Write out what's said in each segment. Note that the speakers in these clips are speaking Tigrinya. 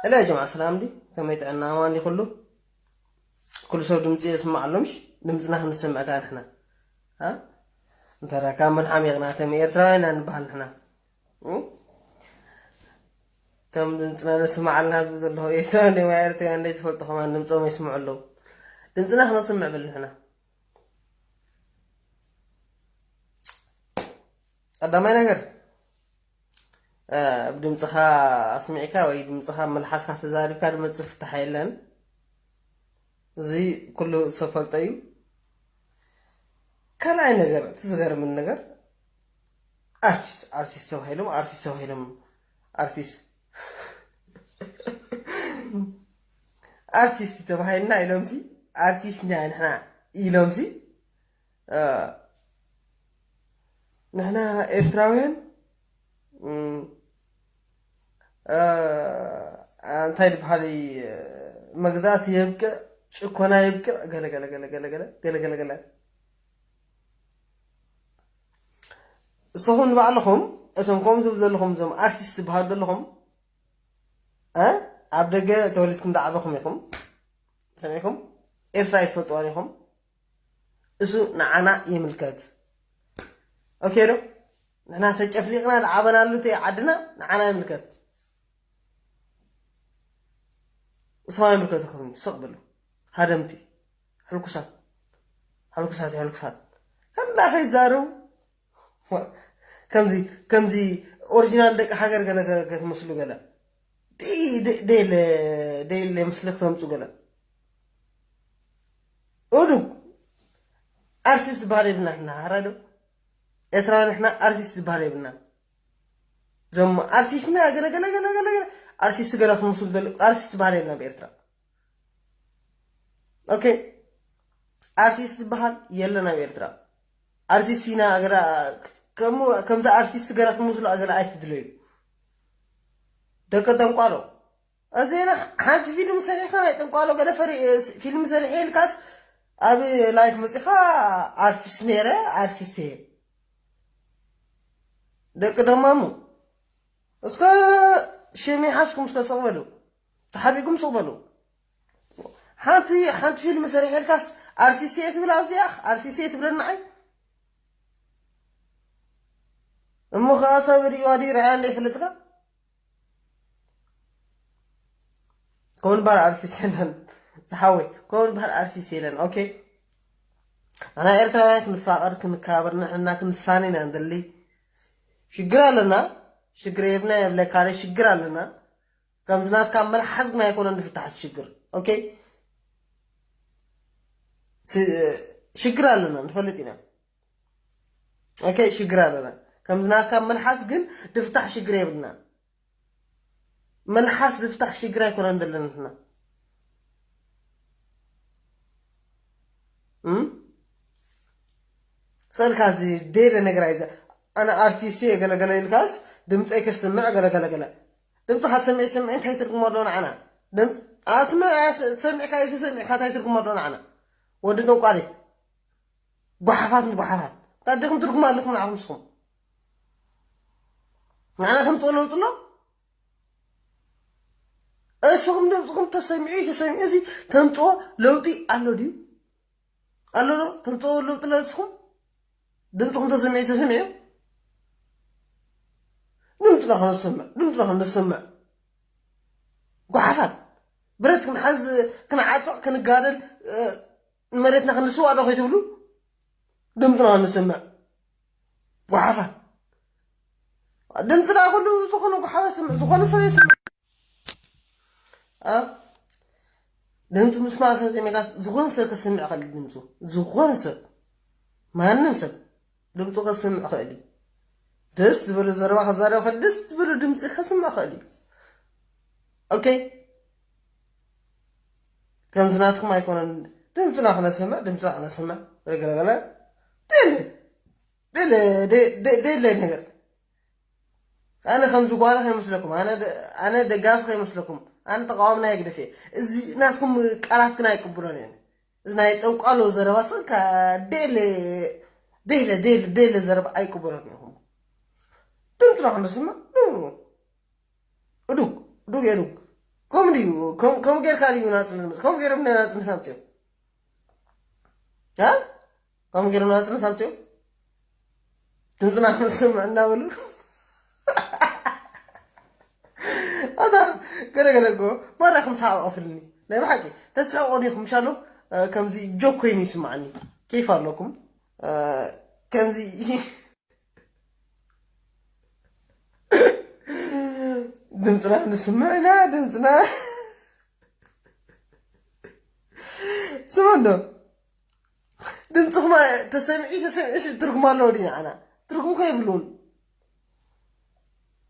ሄሎ ያ ጀምዓ፣ ሰላም ዲ? ከመይ ጥዕና፣ ኣማን ዲ ኩሉ? ኩሉ ሰብ ድምፂ የስማዕ ኣሎ ምሽ? ድምፅና ክንሰምዕ እታ ንሕና። አ? እንተ ደኣ ካብ ምን ሓሚቕና፣ ከም ኤርትራውያን ኢና ንበሃል ንሕና። እ? ከም ድምፅና ነስምዓልና ዝብል ዘለኹ ኤርትራውያን ዲማ ኤርትራውያን ደይ ትፈልጡ ከማን ድምፆም የስምዑ ኣለዉ። ድምፅና ክነስምዕ ብል ንሕና። ቀዳማይ ነገር፣ እ፣ ብድምፅኻ ኣስሚዕካ ወይ ድምፅኻ መልሓስካ ተዛሪብካ ድመፅእ ፍታሕ የለን። እዚ ኩሉ ሰብ ፈልጦ እዩ። ካልኣይ ነገር፣ እቲ ዝገርምን ነገር፣ ኣርቲስት፣ ኣርቲስት ተባሂሎም፣ ኣርቲስት ተባሂሎም፣ ኣርቲስት፣ ኣርቲስት ተባሂልና ኢሎምሲ፣ ኣርቲስት ኢና ንሕና ኢሎምሲ፣ እ፣ ንሕና ኤርትራውያን፣ እም፣ እ፣ እንታይ ዝበሃል፣ እ፣ መግዛእቲ የብቅዕ፣ ጭኮና የብቅዕ፣ ገለ ገለ ገለ ገለ ገለ ገለ ገለ ገለ። ንስኹም ንባዕልኹም፣ እቶም ከምኡ ትብሉ ዘለኹም፣ እዞም ኣርቲስት ትበሃሉ ዘለኹም፣ እ፣ ኣብ ደገ ተወሊድኩም ዝዓበኹም ኢኹም፣ ሰሚዕኩም? ኤርትራ ኣይትፈልጥዋን ኢኹም። እሱ ንዓና ይምልከት። ኦኬ ዶ? ንሕና ተጨፍሊቕና ዝዓበናሉ እቲ ዓድና ንዓና ይምልከት። ንስኹም ኣይምልከተኩም፣ ስቕ በሉ። ሃደምቲ፣ ሕልኩሳት፣ ሕልኩሳት፣ ሕልኩሳት። ከላ ከይዛረቡ፣ ከምዚ፣ ከምዚ ኦሪጂናል ደቂ ሃገር ገለ፣ ገለ ክትመስሉ ገለ። ደይ-፣ ደይ-፣ ደይለ፣ ደይለ ምስለ ክተምፁ ገለ። እዱግ ኣርቲስት ዝበሃል የብልና ንሕና፣ ሃራ ዶ? ኤርትራውያን ንሕና ኣርቲስት ዝበሃል የብልና። እዞም ኣርቲስትና ገለ፣ ገለ፣ ገለ፣ ገለ፣ ገለ፣ ኣርቲስት ገለ ክትመስሉ ገለ፣ ኣርቲስት ዝበሃል የለን ኣብ ኤርትራ። ኦኬ፣ ኣርቲስት ዝበሃል የለን ኣብ ኤርትራ። ኣርቲስት ኢና ገለ፣ ከምኡ፣ ከምዚ ኣርቲስት ገለ ክትመስሉ ገለ ኣይትድለዩ። ደቂ ጠንቋሎ። እዚ ና-፣ ሓንቲ ፊልም ሰሪሕካ ናይ ጠንቋሎ ገለ ፈሪ-፣ ፊልም ሰሪሐ ኢልካስ ኣብ ላይፍ መጺኻ ኣርቲስት ነይረ፣ ኣርቲስት እየ። ደቂ ደማሙ። እስከ ሽም ይሓዝኩም እስከ ስቕ በሉ። ተሓቢእኩም ስቕ በሉ። ሓንቲ፣ ሓንቲ ፊልም ሰሪሐ ኢልካስ ኣርቲስት እየ ትብል ኣብዚኣ፣ ኣርቲስት እየ ትብለኒ ንዓይ? እሞ ኸዓ ሰብ ሪእዋ ድዩ ርኣያ እንደ ይፍልጥካ? ከምኡ ንባል ኣርቲስት የለን ዝሓወይ፣ ከምኡ ንባል ኣርቲስት የለን። ኦኬ፣ ንሕና ኤርትራውያን ክንፋቐር፣ ክንከባበር፣ ንሕና ክንሳነ ኢና ንደሊ። ሽግር ኣለና፣ ሽግር የብና የብለካ፣ ሽግር ኣለና። ከምዚ ናትካ መልሓስ ግን ኣይኮነን ዝፍታሕ እቲ ሽግር። ኦኬ፣ ስ-፣ ሽግር ኣለና፣ ንፈልጥ ኢና። ኦኬ፣ ሽግር ኣለና። ከምዚ ናትካ መልሓስ ግን ዝፍታሕ ሽግር የብልና። መልሓስ ዝፍታሕ ሽግር ኣይኮነን ዘለና ንሕና። እም? ስእልካ እዚ ደይለ ነገር ኣይዘ-፣ ኣነ ኣርቲስት እየ ገለ ገለ ኢልካስ ድምፀይ ከስምዕ ገለ ገለ ገለ። ድምፅኻ ሰሚዐ ሰሚዐ እንታይ ትርጉም ኣሎ ንዓና? ድምፅ-፣ ኣስምዕ፣ ኣስ-፣ ሰሚዕካ ኣይተሰሚዕካ እንታይ ትርጉም ኣሎ ንዓና? ወዲ ጠንቋሊት። ጓሓፋት ንጓሓፋት። እንታይ ዲኹም ትርጉም ኣለኩም ንዓኹም ንስኹም? ንዓና ተምፅኦ ለውጢ ኣሎ? እስኹም ድምፅኹም ተሰሚዑ ተሰሚዑ እዚ ተምፅኦ ለውጢ ኣሎ ድዩ? ኣሎ ዶ? ተምፅኦ ለውጢ ኣሎ ንስኹም? ድምፅኹም ተሰሚዑ ተሰሚዑ? ድምፅና ከነሰምዕ፣ ድምፅና ከነሰምዕ። ጓሓፋት። ብረት ክንሓዝ፣ ክንዓጥቕ፣ ክንጋደል፣ እ፣ ንመሬትና ክንስዋእ ዶ ከይትብሉ? ድምፅና ከነሰምዕ። ጓሓፋት። ድምፅና ኩሉ ዝኾነ ጓሓፋት ስምዕ፣ ዝኾነ ሰብ ይስምዕ። እ? ድምፂ ምስማዕ ከዘሚዕካ ዝኾነ ሰብ ከስምዕ ይኽእል እዩ ድምፁ። ዝኾነ ሰብ። ማንም ሰብ ድምፁ ከስምዕ ይኽእል እዩ። ደስ ዝበሎ ዘረባ ከዛረብ ይኽእል፣ ደስ ዝበሎ ድምፂ ከስምዕ ይኽእል እዩ። ኦኬ? ከምዚ ናትኩም ኣይኮነን። ድምፅና ክነስምዕ፣ ድምፅና ክነስምዕ። ገለገለገለ። ደለ፣ ደለ፣ ደ-፣ ደ-፣ ደለ ነገር። ኣነ ከምዚ ጓና ከይመስለኩም፣ ኣነ ደ-፣ ኣነ ደጋፊ ከይመስለኩም፣ ኣነ ተቃዋሚ ናይ ህግደፍ እየ። እዚ ናትኩም ቃላት ግን ኣይቅብሎን እየ። እዚ ናይ ጠንቋሎ ዘረባ ስንካ ደለ፣ ደለ፣ ደለ፣ ደለ ዘረባ ኣይቅብሎን እየ። ድምፅና ክንስምዕ፣ እዱግ፣ እዱግ፣ እዱግ። ከምኡ ድዩ? ከም-፣ ከምኡ ጌርካ ድዩ ናጽነት መጽ-፣ ከምኡ ጌሮም ናይ ናጽነት ኣምጺኦም? እ? ከምኡ ጌሮም ናጽነት ኣምጺኦም? ድምጽና ክንስምዕ እናበሉ? ኣታ ገለ ገለ እኮ ማራ ከም ሰሓቕ ቀፍልኒ። ናይ ብሓቂ ተስሕቑ ዲኹም? ምሻሎ፣ እ፣ ከምዚ ጆክ ኮይኑ ይስምዓኒ። ኬፍ ኣለኩም። እ፣ ከምዚ ድምፅና ንስምዕ ኢና፣ ድምፅና። ስማ እንዶ፣ ድምፅኹም ተሰሚዑ፣ ተሰሚዑ ሲ ትርጉም ኣለዎ ድዩ ንዓና? ትርጉም እኮ የብሉን።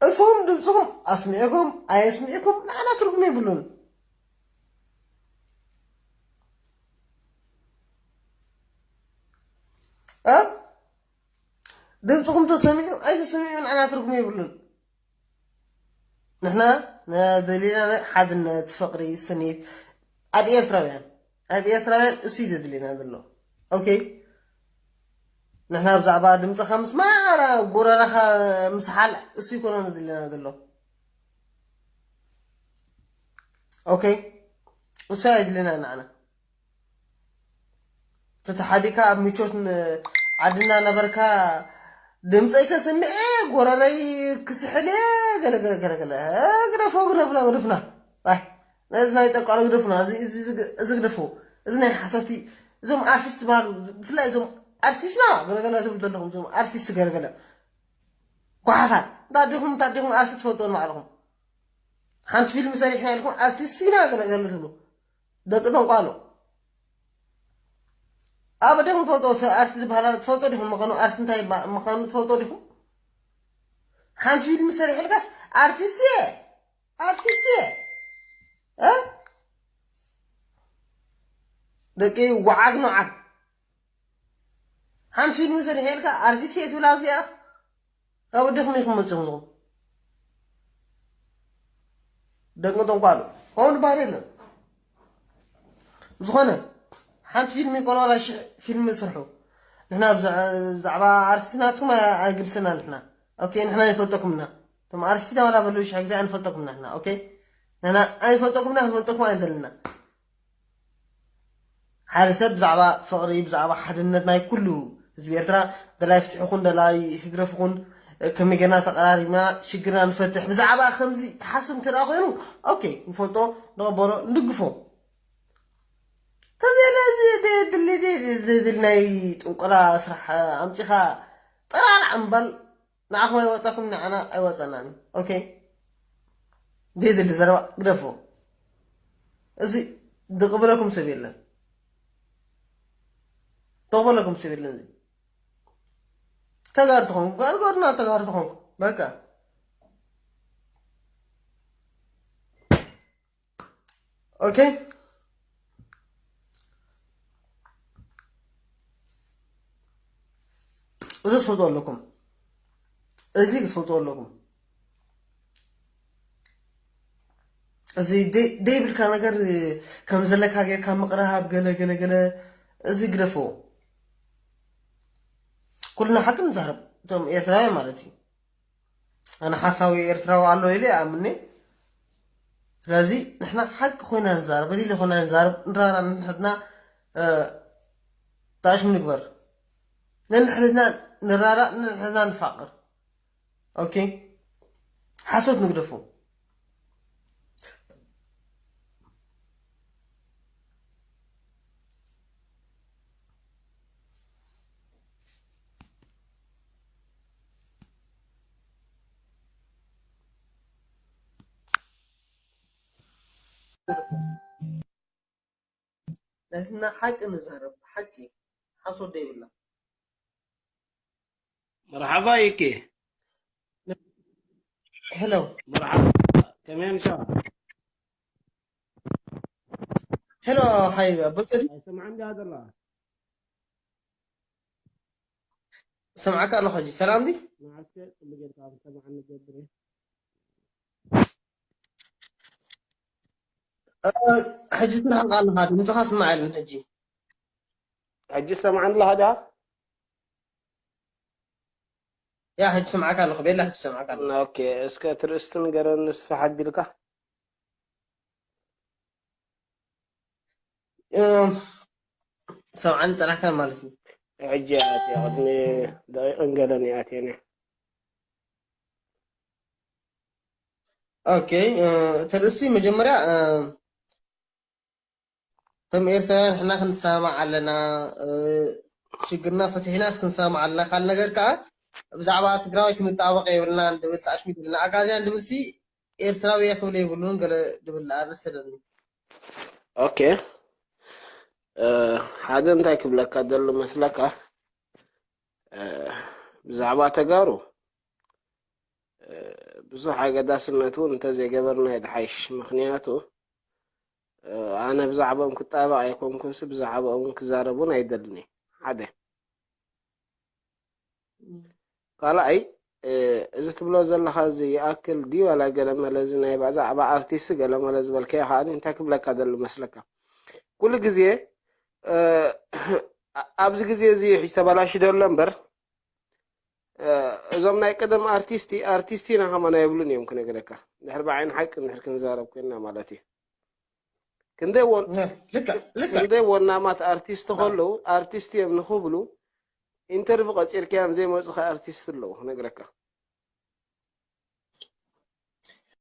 እሶም ድምፅኹም ኣስሚዕኩም ኣየስሚዕኩም ንዓና ትርጉም የብሉን። እ? ድምፅኹም ተሰሚዑ ኣይተሰሚዑ ንዓና ትርጉም የብሉን። ንሕና ነ-፣ ደሊና ነ-፣ ሓድነት፣ ፍቕሪ፣ ስኒት ኣብ ኤርትራውያን፣ ኣብ ኤርትራውያን እሱ እዩ ዘድልየና ዘሎ። ኦኬ? ንሕና ብዛዕባ ድምፅኻ ምስማዕ፣ ጎረራኻ ምስሓል እሱ ይኮነ ዘድልየና ዘሎ። ኦኬ? እሱ ኣየድልየና ንዓና። ተተሓቢካ ኣብ ምቾት ን-፣ ዓድና ነበርካ፣ ድምፀይ ከስምዐ፣ ጎረረይ ክስሕል፣ ገለ ገለ ገለ ገለ። ግደፎ፣ ግደፍና፣ ግደፍና። ኣይ፣ ነዚ ናይ ጠቋሎ ግደፉና። እዚ፣ እዚ፣ እዚ፣ እዚ ግደፎ። እዚ ናይ ሓሰብቲ፣ እዞም ኣርቲስት ባሉ፣ ብፍላይ እዞም ኣርቲስትና፣ ገለ ገለ ትብሉ ዘለኹም፣ እዞም ኣርቲስት ገለ ገለ። ጓሓፋት። እንታይ ዲኹም፣ እንታይ ዲኹም ኣርቲስት ትፈልጥዎ ንባዕልኹም? ሓንቲ ፊልም ሰሪሕና ኢልኩም ኣርቲስት ኢና ገለ ገለ ትብሉ። ደቂ ደንቋሎ። ኣብ ደም ትፈልጦ፣ ኣርቲስት ዝበሃል ትፈልጦ ዲኹም? ምዃኑ ኣርቲስት እንታይ ባ-፣ ምዃኑ ትፈልጦ ዲኹም? ሓንቲ ፊልም ሰሪሕ ኢልካስ ኣርቲስት እየ፣ ኣርቲስት እየ። እ? ደቂ ወዓግ ንውዓግ። ሓንቲ ፊልም ሰሪሕ ኢልካ ኣርቲስት እየ ትብል ኣብዚኣ? ካብ ወዲኹም ኢኹም መጺኹም። ደቂ ጠንቋሉ። ከምኡ ዝበሃል የለን። ዝኾነ ሓንቲ ፊልም ይኮነ ዋላ ሽሕ ፊልም ስርሑ። ንሕና ብዛ-፣ ብዛዕባ ኣርቲስት ናትኩም ኣይ-፣ ኣይግድሰና ንሕና። ኦኬ፣ ንሕና ኣይንፈልጠኩም ኢና። እቶም ኣርቲስት ዋላ በሉ ሽሕ ግዜ ኣይንፈልጠኩም ኢና ንሕና። ኦኬ? ንሕና ኣይንፈልጠኩም ኢና፣ ክንፈልጠኩም ኣይንደልና። ሓደ ሰብ ብዛዕባ ፍቕሪ፣ ብዛዕባ ሓድነት ናይ ኩሉ ህዝቢ ኤርትራ፣ ደላይ ፍትሒ ኩን፣ ደላይ ህግደፍ ኩን፣ ከመይ ጌርና ተቐራሪብና ሽግርና ንፈትሕ፣ ብዛዕባ ከምዚ ትሓስብ እንተ ደኣ ኮይኑ፣ ኦኬ፣ ንፈልጦ፣ ንቕበሎ፣ ንድግፎ። ተዘየለ እዚ ደየድሊ፣ ደየድሊ ናይ ጥንቆላ ስራሕ ኣምጺኻ ጠራርዕ እምበር፣ ንዓኹም ኣይወጻኩም፣ ንዓና ኣይወጻናን። ኦኬ? ዘይድሊ ዘረባ ግደፎ። እዚ ዝቕበለኩም ሰብ የለን። ዝቕበለኩም ሰብ የለን። እዚ ተጋሩ ተኾንኩ፣ ጋር ጎርና ተጋሩ ተኾንኩ። በቃ። ኦኬ? እዚ ትፈልጡ ኣለኩም። እዚ ትፈልጡ ኣለኩም። እዚ ደይ-፣ ደይብልካ ነገር ከም ዘለካ ጌርካ ምቕራብ ገለ ገለ ገለ፣ እዚ ግደፍዎ። ኩልና ሓቂ ንዛረብ፣ እቶም ኤርትራውያን ማለት እዩ። ኣነ ሓሳዊ ኤርትራዊ ኣሎ ኢለ ይኣምን እየ። ስለዚ ንሕና ሓቂ ኮይና ንዛረብ፣ ሪሊ ኮይና ንዛረብ፣ ንራራ ንሕድና፣ እ፣ ጣሽም ንግበር። ነንሕድና ንራራ፣ ነንሕድና ንፋቕር። ኦኬ? ሓሶት ንግደፎ። ናትና ሓቂ ንዛረብ፣ ሓቂ ሓሶት ዘይብላ። መርሓባ ይኬ። ሄሎ። መርሓባ። ከመይ ኣምሳ? ሄሎ፣ ሃይ፣ ኣቦ ሰዲ። ኣይሰምዓን ድያ ዘላ? ሰምዓካ ኣለኹ ሕጂ። ሰላም ድዩ? ንዓስከ ጽቡቅ ጌርካ ክትሰምዓኒ ገብር እየ። እ፣ ሕጂ ትርሕቕ ኣለኻ፣ ድምፅኻ ስማዕ የለን ሕጂ። ሕጂ ትሰምዓኒ ኣለኻ ዲኻ? ያ፣ ሕጂ ስምዓካ ኣለኹ፣ ቤላ፣ ሕጂ ስምዓካ ኣለኹ። ኦኬ፣ እስከ እቲ ርእስቲ ንገረኒ፣ ስፍሕ ኣቢልካ። ሰብዓን ጥራሕካ ማለት እዩ። ሕጂ ኣትየ ቅድሚ ደቂቕን ገለን ይኣትየን እየ። ኦኬ፣ እቲ ርእሲ መጀመርያ ከም ኤርትራውያን ንሕና ክንሰማማዕ ኣለና፣ ሽግርና ፈቲሕናስ ክንሰማማዕ ኣለና። ካልእ ነገር ከዓ ብዛዕባ ትግራዋይ ክንጣበቕ የብልናን ድብል ተኣሽሚት ኣለና። ኣጋዝያን ድብልሲ ኤርትራዊ እየ ክብል የብሉን ገለ ድብል ኣርእስቲ ኣለኒ። ኦኬ፣ ሓደ እንታይ ክብለካ ደሎ መስለካ፣ ብዛዕባ ተጋሩ ብዙሕ ኣገዳስነት እውን እንተዘይገበርና ይድሓይሽ። ምኽንያቱ ኣነ ብዛዕባኦም ክጣበቕ ኣይኮንኩንሲ ብዛዕባኦም ክዛረብ እውን ኣይደልን እየ። ሓደ ካልኣይ፣ እዚ ትብሎ ዘለኻ እዚ ይኣክል ድዩ ዋላ ገለመለ፣ እዚ ናይ ብዛዕባ ኣርቲስት ገለመለ ዝበልካዮ ከኣ እንታይ ክብለካ ደሎ መስለካ፣ ኩሉ ግዜ ኣብዚ ግዜ እዚ ሕጂ ተበላሽ ደሎ እምበር እዞም ናይ ቀደም ኣርቲስቲ ኣርቲስቲ ኢና ከማን ኣይብሉን እዮም ክነግረካ። ድሕር ብዓይኒ ሓቂ እንድሕር ክንዛረብ ኮይንና ማለት እዩ። ክንደይ ወን- ልክዕ ልክዕ ክንደይ ወናማት ኣርቲስት ከለዉ ኣርቲስት እዮም ንክብሉ ኢንተርቪ ቀፂርካዮም ዘይመፁ ከ ኣርቲስት ኣለዉ ክነግረካ።